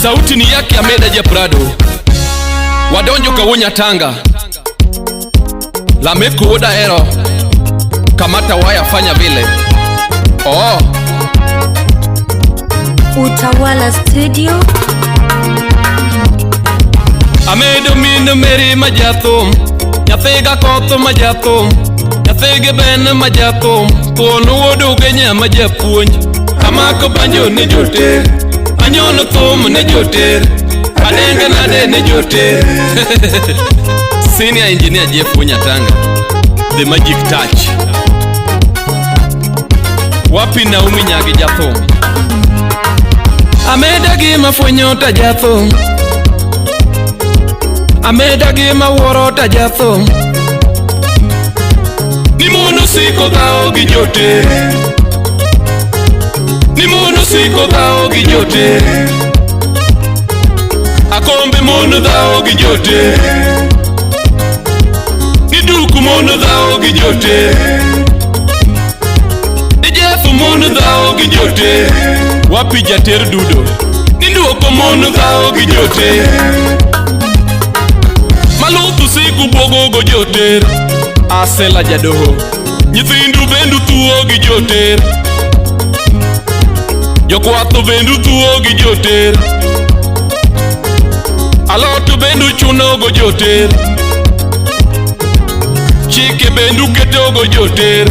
Sauti ni yake Ameda ja Prado. Wadonjo kawuonya Tanga. Lameko wuoda ero. Kamata waya fanya vile. Oh. Utawala Studio. Amedo min Mary ma jathum, nyathiga koth ma jathum, nyathigi ben ma jathum, thuon wuod Ugenya ma japuonj. Amako banjo ne joter, anyono thum ne joter, adenge nade ne joter. Senior Engineer Jeff Wunyatanga, The Magic Touch. Wapi Naomi Nyagi jathum? Ameda gima fwenyo ta jathum. Ameda gima wuoro ta jathum. Ni mon osiko dhawo gi joter. Ni mon osiko dhawo gi joter. Akombe mon dhawo gi joter. Ni duku mon dhawo gi joter. Ni Jeff mon dhawo gi joter. Wapi jater dudo. Ni nduoko mon dhawo gi joter. Maluthu siku buogo go joter. Asela jadoho. Nyithindu bendu thuo gi joter. Jokwatho bendu thuo gi joter. Alot bendu chuno go joter. Chike bendu keto go joter.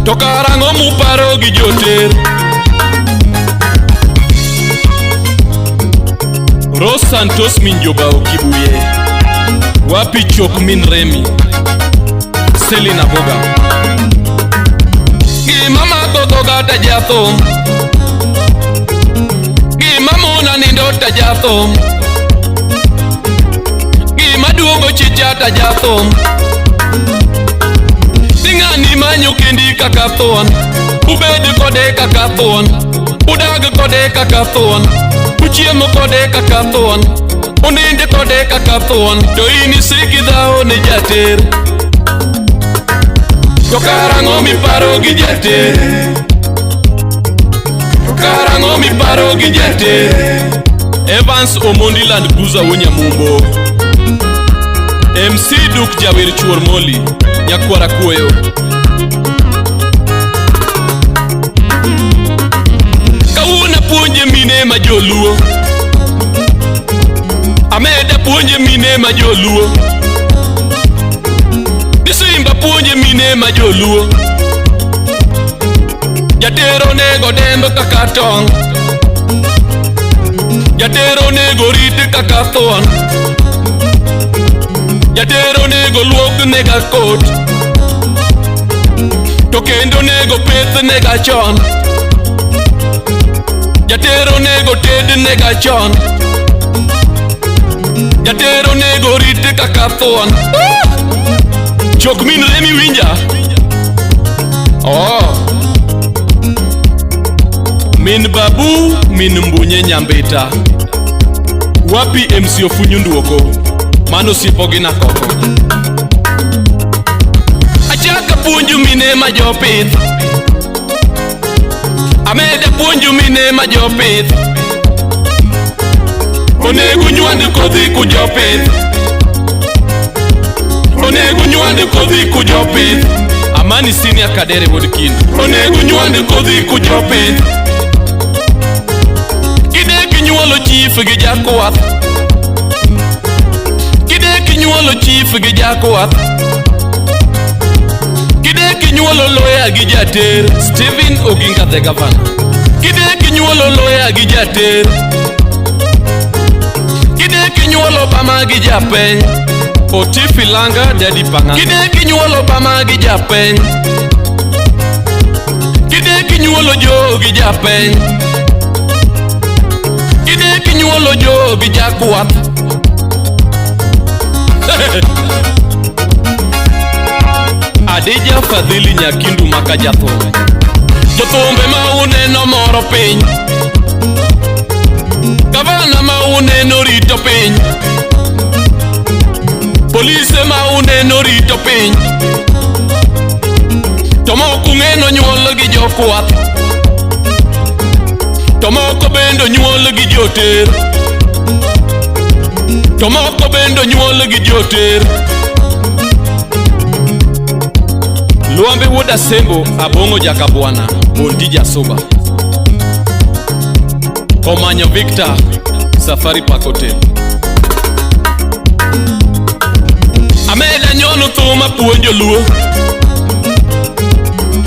To karang'o muparo gi joter? Ros Santos min Jobao Kibuye. Wapi chok min Remi? Selina Boga. Gima mako dhoga ta jathum. Gima mona nindo ta jathum. Gima duogo chicha ta jathum. Ni ng'ani manyo kendi kaka thuon. Ubed kode kaka thuon. Udag kode kaka thuon. Uchiemo kode kaka thuon. Uninde kode kaka thuon. To in isiki dhawo ne jater. To karang'o miparo gi jater? To karang'o miparo gi jater? Evans Omondi Land Cruiser Wuonyamumbo. MC Duk Jawer Chuor Moli, Nyakwara Kuoyo. Kawuono apuonje mine ma joluo. Ameda puonje mine ma joluo. Ni Simba puonje mine ma joluo. Jatero onego demb kaka tong'. Jatero onego rit kaka thuon. Jatero onego luok nega kot. To kendo onego peth nega chon. Jatero onego ted nega chon. Jatero onego rit kaka thuon. Chok min Remi winja. Oh. Min Babu, min Mbunye Nyambita. Wapi MC Ofunyu Nduoko? Mano siepo gi nakoko. Achaka puonjo mine ma jopith. Ameda puonjo mine ma jopith. Onego nywand kodhi ku jopith. Onego nywand kodhi ku jopith. Amani Senior Kadere wuod Kindu. Onego nywand kodhi ku jopith. Kidek nyuolo chief gi jakwath. Kidek nyuolo chief gi jakwath. Kidek nyuolo loya gi jater. Stephen Oginga the governor. Kidek nyuolo loya gi jater. Kidek nyuolo Obama gi japeny. Otifi Langa Daddy Panga. Kidek nyuolo Obama gi japeny. Kidek nyuolo Joe gi japeny. Kidek nyuolo Joe gi jakwath. Adija Fadhili Nyakindu maka jathum. Jothumbe ma uneno moro piny. Gavana ma uneno rito piny. Polise ma uneno rito piny. To mok ung'eno nyuol gi jokwath. To moko bende onyuol gi joter. To moko bende onyuol gi joter. Luambe wuod Asembo Abong'o Jakabwana Bondi Jasuba. Omanyo Victor Safari Park Hotel. Ameda nyono thum apuonjo luo.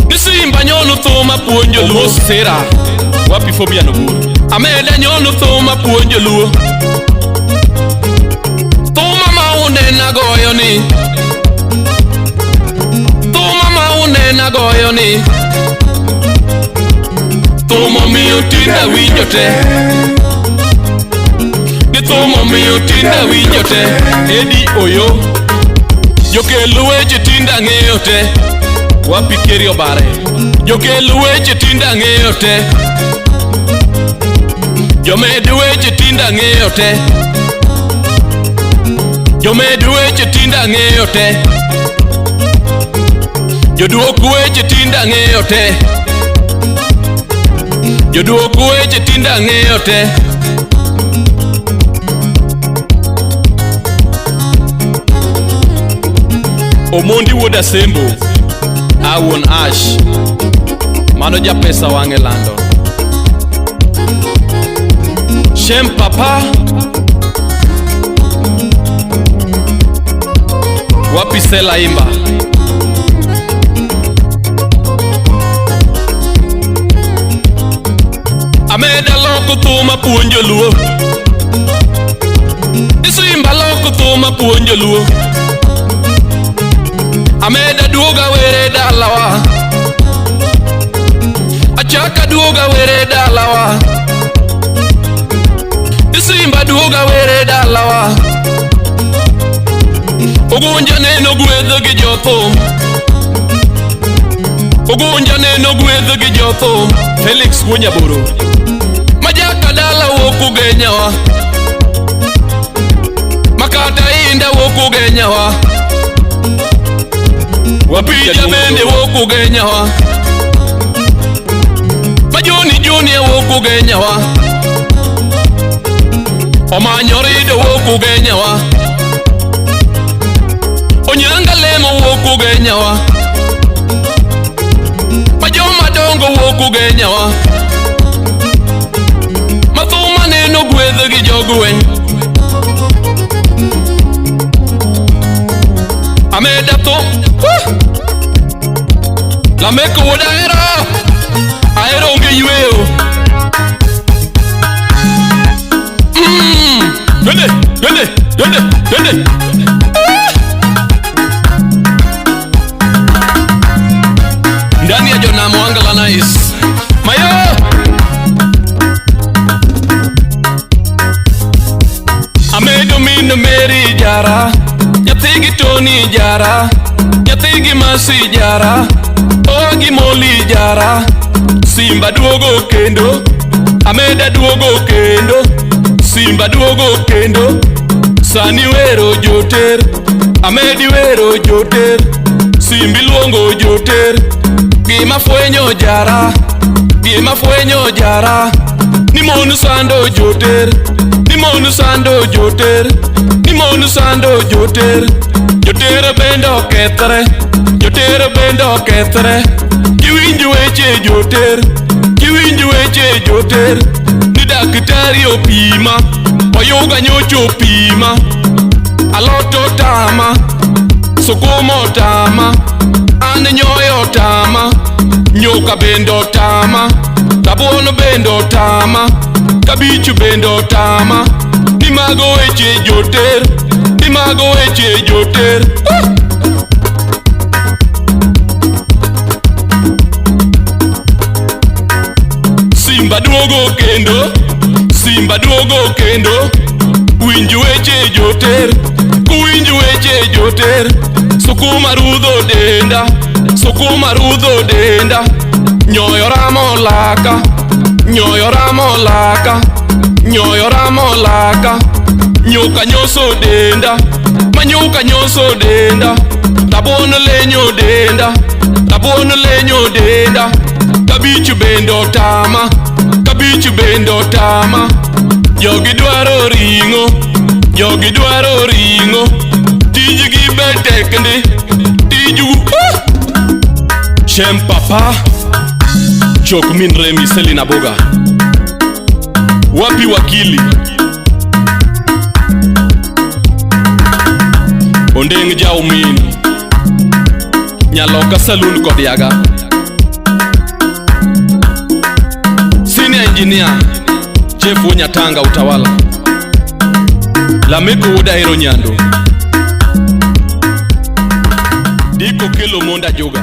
Ni Simba nyono thum apuonjo luo. Sera wapi Fabian Oburu. Ameda nyono thum apuonjo luo. Thuma ma unena goyo ni. Thuma ma unena goyo ni. Thum omiyo tinda winjo te. Ni thum omiyo tinda winjo te. Edi Oyo. Jokel weche tinda ng'eyo te. Wapi Keri Obare. Jokel weche tinda ng'eyo te. Jomed weche tinda ng'eyo te. Jomed weche tinda ng'eyo te. Joduok weche tinda ng'eyo te. Joduok weche tinda ng'eyo te. Omondi wuod Asembo awuon Ash. Mano japesa wang'e lando. Shem papa. Wapi Sela Imba. Ameda loko thum apuonjo luo. Isimba loko thum apuonjo luo. Ameda duoga were dalawa. Achaka duoga were dalawa. Isimba duoga were dalawa. Ogunja neno gwedho gi jothum. Ogunja neno gwedho gi jothum. Felix Wuonyaboro. Majaka dala wuok Ugenyawa. Makata inda wuok Ugenyawa. Wapija bende wuok Ugenyawa. Majoni Junior wuok Ugenyawa. Omanyo Rido wuok Ugenyawa. Onyanga Lemo wuok Ugenyawa. Majoma dongo wuok Ugenyawa. Mathuma neno gwedho gi jogweng'. Ameda thum. Lameko wuod Ahero. Ahero onge yweyo. Twende, twende, twende, twende. Ndani ya Jonamo Angela Nice. Mayo. Amedo min Mary jara. Nyathi gi Tony jara. Nyathi gi Masi jara. Oa gi Molly jara. Simba duogo kendo. Ameda duogo kendo. Simba duogo kendo. Sani wero joter. Amedi wero joter. Simbi luongo joter. Gima fwenyo jara. Gima fwenyo jara. Ni mon sando joter. Ni mon sando joter. Ni mon sando joter. Joter bende okethre. Joter bende okethre. Giwinj weche joter. Giwinj weche joter. Ni daktari opima. Oyuga nyocha opima. Alot otama. Sukuma otama. An nyoyo otama. Nyuka bende otama. Rabuon bende otama. Kabich bende otama. Ni mago weche joter. Ni mago weche joter. Simba duogo kendo. Simba duogo kendo. Winj weche joter. Kuwinj weche joter. Sukuma rudho denda. Sukuma rudho denda. Nyoyo ramo laka. Nyoyo ramo laka. Nyoyo ramo laka. Nyuka nyoso denda. Manyuka nyoso denda. Rabuon lenyo denda. Rabuon lenyo denda. Kabich bende otama. abich bende otama. Jogi dwaro ring'o, jogi dwaro ring'o. Tijgi be tek ndi, tiju. Ah! Shem papa, chok min Remi Selina Boga. Wapi wakili? Ondeng jaumin. Nyaloka saloon kod yaga. Senior engineer Jeff Wunyatanga Utawala. Lameko wuod Ahero Nyando. Diko kelo monda juga.